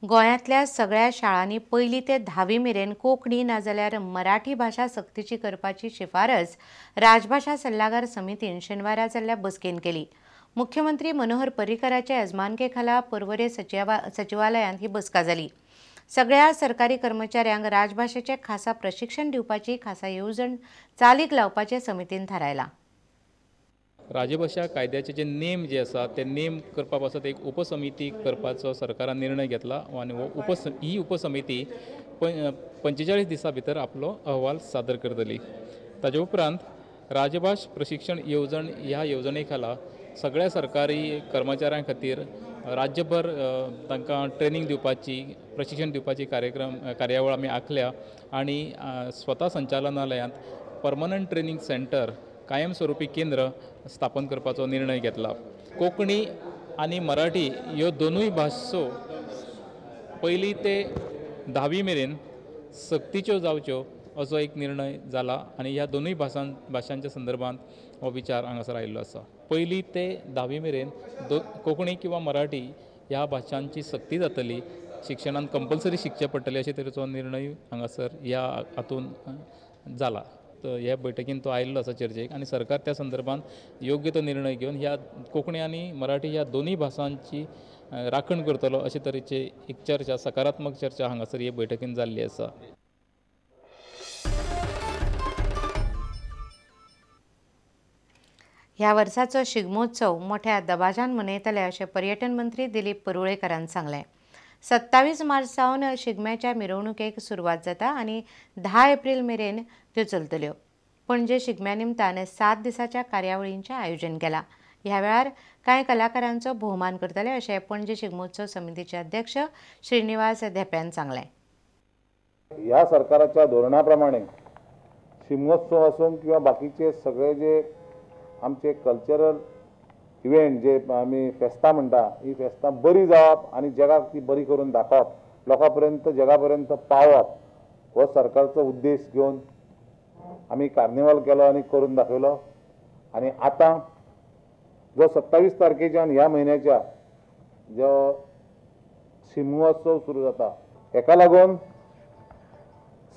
गोंयांतल्या सगळ्या शाळांनी पयली ते 10वी मेरेन कोंकणी नाजाल्यार मराठी भाशा सक्तीची करपाची शिफारस राजभाशा सल्लागार समितीन शेनवारा जाल्ल्या बसकेन केली. मुख्यमंत्री मनोहर पर्रीकराच्या येजमानके खाला पर्वरे सचिवालयांत ही बसका जाली. सगळ्या सरकारी कर्मचाऱ्यांक राजभाशेचें खासा प्रशिक्षण दिवपाची खासा येवजण चालीक लावपाचें समितीन थारायलां. राजभाशा कायद्याचे जे नेम जे आसा ते नेम करपा पासत एक उपसमिती करपाचो सरकारान निर्णय घेतला आनी हो ही उपसमिती 45 दिसां भितर आपलो अहवाल सादर करतली. ताजे उपरांत राजभाश प्रशिक्षण येवजण ह्या येवजणे खाला सगळ्या सरकारी कर्मचाऱ्यां खातीर राज्यभर तांकां ट्रेनींग दिवपाची, प्रशिक्षण दिवपाची कार्यावळ आमी आंखल्या आनी स्वता संचालनालयांत परमनंट ट्रेनींग सेंटर कायमस्वरूपी केंद्र स्थापन करपाचो निर्णय घेतला. कोंकणी आनी मराठी ह्यो दोनूय भासो पयली ते 10वी मेरेन सक्तीच्यो जावच्यो असो एक निर्णय जाला आनी ह्या दोनूय भाशांच्या संदर्भात हो विचार हांगासर आयिल्लो आसा. पयली ते 10वी मेरेन कोंकणी किंवा मराठी ह्या भाशांची सक्ती जातली, शिक्षणान कंपल्सरी शिकचें पडटलें अशे तरेचो निर्णय हांगासर ह्या हातून जाला. तर ह्या बैठकीन तो आयिल्लो आसा चर्चेक आनी सरकार त्या संदर्भात योग्य तो निर्णय घेवन ह्या कोंकणी आनी मराठी ह्या दोनूय भासांची राखण करतलो अशे तरेची एक चर्चा, सकारात्मक चर्चा हांगासर हे बैठकीन जाल्ली आसा. ह्या वर्साचो शिगमोत्सव मोठ्या दबाज्यान मनयतले अशें पर्यटन मंत्री दिलीप परुळेकरान सांगलें. 27 मार्च सावन शिगम्याच्या मिरवणुकेक सुरवात जाता आनी 10 एप्रील मेरेन त्यो चलतल्यो. पणजे शिगम्या निमतान 7 दिसाच्या कार्यावळींचें आयोजन केलां. ह्या वेळार कांय कलाकारांचो भोवमान करतले अशें पणजे शिगमोत्सव समितीचे अध्यक्ष श्रीनिवास धेंप्यान सांगलें. ह्या सरकाराच्या धोरणा प्रमाणे शिगमोत्सव आसूं किंवा बाकीचे सगळे जे आमचे कल्चरल इव्हेंट जे आमी फेस्तां म्हणटा, ही फेस्तां बरी जावप आनी जगाक ती बरी करून दाखोवप, लोकां पर्यंत जगा पर्यंत पावप हो सरकारचो उद्देश घेवन आमी कार्निवाल केलो आनी करून दाखयलो. आनी आतां जो 27 तारखेच्यान ह्या म्हयन्याच्या जो शिगमोत्सव सुरू जाता हेका लागून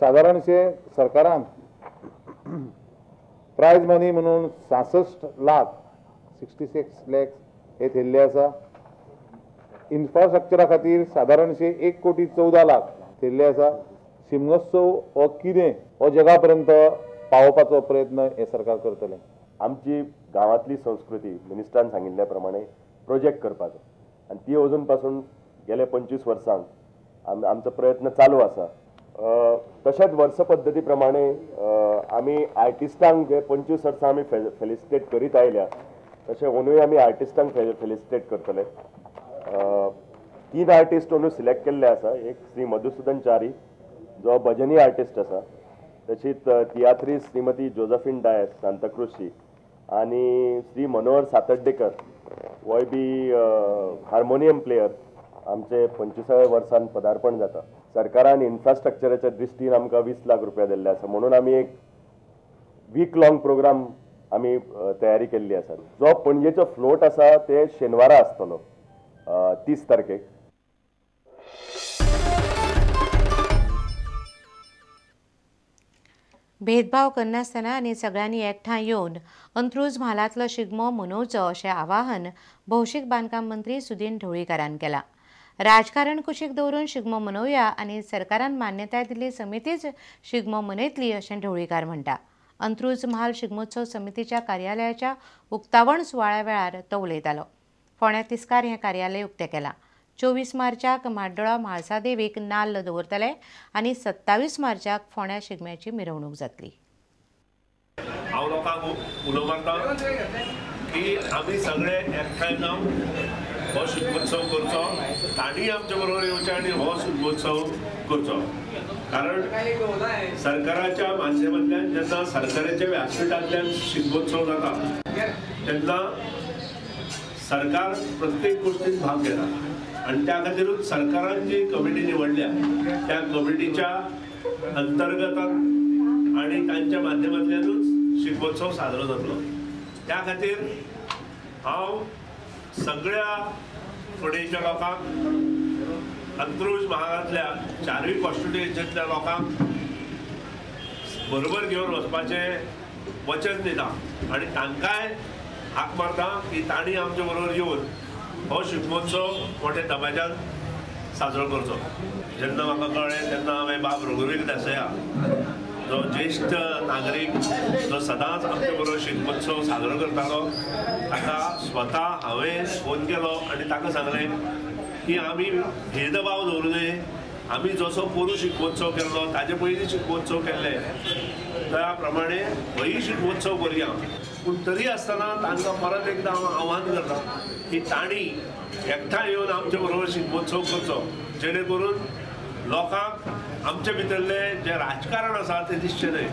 सादारणशे सरकारान प्रायज मनी म्हणून 66 लाख 66 लॅक्स हे थेल्ले आसा. इन्फ्रास्ट्रक्चरा खातीर सादारणशे 1,14,00,000 थेल्ले आसा. शिगमोत्सव हो कितें हो जगा पर्यंत पावोवपाचो प्रयत्न हे सरकार करतलें. आमची गांवांतली संस्कृती मिनिस्टरान सांगिल्ल्या प्रमाणे प्रोजेक्ट करपाचो आनी ती अजून पासून गेले 25 वर्सांक आमचो प्रयत्न चालू आसा. तशेंच वर्स पद्दती प्रमाणे आमी आर्टिस्टांक जे 25 वर्सां आमी फेलिसिटेट करीत आयल्या तशें अंदूय आमी आर्टिस्टांक फेलिसिटेट करतले. 3 आर्टिस्ट अंदू सिलेक्ट केल्ले आसा. एक श्री मधुसुदन चारी जो भजनी आर्टिस्ट आसा, तशीच तियात्रीस श्रीमती जोजफीन डायस सांताक्रुजची आनी श्री मनोहर सातड्डेकर होय बी हार्मोनियम प्लेयर आमचे 25व्या वर्सान पदार्पण जाता. सरकारान इन्फ्रास्ट्रक्चराच्या दृश्टीन आमकां 20 लाख रुपया दिल्ले आसा म्हणून आमी एक वीक लॉंग प्रोग्राम आमी तयारी केल्ली आसा. जो पणजेचो फ्लोट आसा ते शेनवारा आसतलो 30 तारखेक. भेदभाव करनासतना आनी सगळ्यांनी एकठांय येवन अंत्रुज म्हालांतलो शिगमो मनोवचो अशें आवाहन भौशीक बांदकाम मंत्री सुदीन ढवळीकारान केलां. राजकारण कुशीक दवरून शिगमो मनोवया आनी सरकारान मान्यताय दिल्ली समितीच शिगमो मनयतली अशें ढवळीकार म्हणटा. अंत्रुज म्हाल शिगमोत्सव समितीच्या कार्यालयाच्या उक्तावण सुवाळ्या वेळार तो उलयतालो. फोंड्या तिस्कार हें कार्यालय उक्तें केलां. 24 मार्चाक म्हाड्डोळा म्हाळसा देवीक नाल्ल दवरतले आनी 27 मार्चाक फोंड्या शिगम्याची मिरवणूक जातली. हांव लोकांक उलो मारता की आमी सगळे एकठांय जावन हो शिगमोत्सव करचो, तांणी आमचे बरोबर येवचें आनी हो शिगमोत्सव करचो. कारण सरकाराच्या माध्यमांतल्यान जेन्ना सरकाराच्या व्यासपीठांतल्यान शिगमोत्सव जाता तेन्ना सरकार प्रत्येक गोष्टीत भाग घेता आनी त्या खातीरूच सरकारान जी कमिटी निवडल्या त्या कमिटीच्या अंतर्गतान आनी तांच्या माध्यमांतल्यानूच शिगमोत्सव साजरो जातलो. त्या खातीर हांव सगळ्या फुडेच्या लोकांक अंत्रुज म्हालांतल्या चारूय कॉन्स्टिट्युएन्सींतल्या लोकांक बरोबर घेवन वचपाचें वचन दिता आनी तांकांय हाक मारता की तांणी आमचे बरोबर येवन हो शिगमोत्सव मोठ्या दबाज्यान साजरो करचो. जेन्ना म्हाका कळ्ळें तेन्ना हांवें बाब रघुवीर देसाया जो ज्येश्ठ नागरीक जो सदांच आमचे बरोबर शिगमोत्सव साजरो करतालो ताका स्वता हांवें फोन केलो आनी ताका सांगलें की आमी भेदभाव दवरूं नये, आमी जसो पोरूं शिगमोत्सव केल्लो ताजे पयलीं शिगमोत्सव केल्ले त्या प्रमाणे होय शिगमोत्सव करुया. पूण तरी आसतना तांकां परत एकदां हांव आव्हान करता की तांणी एकठांय येवन आमचे बरोबर शिगमोत्सव करचो, जेणे करून लोकांक आमचे भितरले जे राजकारण आसा तें दिसचें न्हय.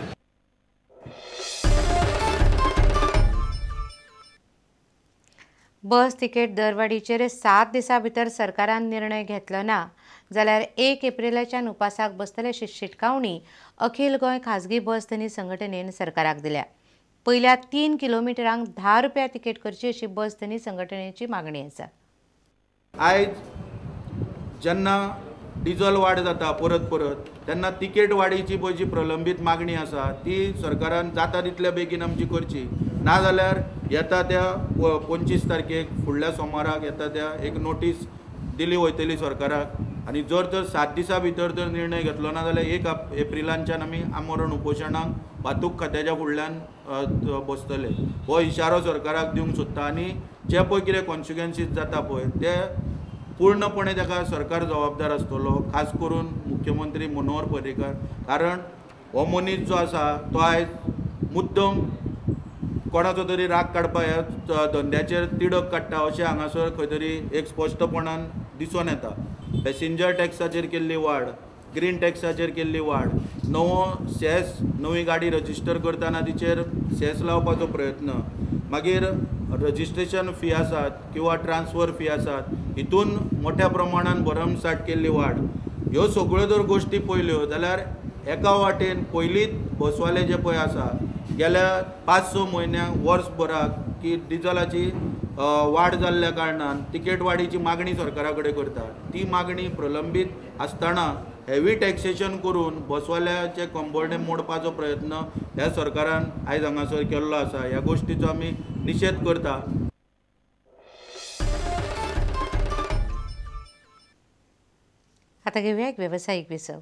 बस तिकेट दरवाडीचेर 7 दिसां भितर सरकारान निर्णय घेतलो ना जाल्यार 1 एप्रिलाच्यान उपासाक बसतले अशी शिटकावणी अखिल गोंय खाजगी बस धनी संघटनेन सरकाराक दिल्या. पयल्या 3 किलोमिटरांक 10 रुपया तिकेट करची अशी बस धनी संघटनेची मागणी आसा. आयज जेन्ना डिजल वाड जाता परत परत तेन्ना तिकेट वाडीची पळय जी प्रलंबीत मागणी आसा ती सरकारान जाता तितल्या बेगीन आमची करची, नाजाल्यार येता त्या 25 तारखेक फुडल्या सोमाराक येता त्या एक नोटीस दिली वयतली सरकाराक आनी जर तर 7 दिसां भितर जर निर्णय घेतलो ना जाल्यार 1 एप्रिलांच्यान आमी आमरण उपोशणाक वाहतूक खात्याच्या फुडल्यान बसतले हो इशारो सरकाराक दिवंक सोदता. आनी जे पळय कितें कॉन्सिक्वन्सीस जाता पळय ते पूर्णपणे ताका सरकार जबाबदार आसतलो, खास करून मुख्यमंत्री मनोहर पर्रीकार, कारण हो मनीस जो आसा तो आयज मुद्दम कोणाचो तरी राग काडपा ह्या धंद्याचेर तिडक काडटा अशें हांगासर खंय तरी एक स्पश्टपणान दिसून येता. पॅसेंजर टॅक्साचेर केल्ली वाड, ग्रीन टॅक्साचेर केल्ली वाड, नवो सेस, नवी गाडी रजिस्टर करतना तिचेर सेस लावपाचो प्रयत्न, मागीर रजिस्ट्रेशन फी आसात किंवा ट्रान्सफर फी आसात हितून मोठ्या प्रमाणान भरमसाठ केल्ली वाड, ह्यो सगळ्यो जर गोश्टी पळयल्यो जाल्यार एका वाटेन पयलींच बसवाले जे पळय आसा गेल्या 5-6 म्हयन्यांक वर्सभराक की डिजलाची वाड जाल्ल्या कारणान तिकेट वाडीची मागणी सरकारा कडेन करता, ती मागणी प्रलंबीत आसतना हेवी टॅक्सेशन करून बसवाल्याचे कंबोर्डे मोडपाचो प्रयत्न ह्या सरकारान आयज हांगासर केल्लो आसा. ह्या गोश्टीचो आमी निशेध करता. आतां घेवया एक वेवसायीक विसव.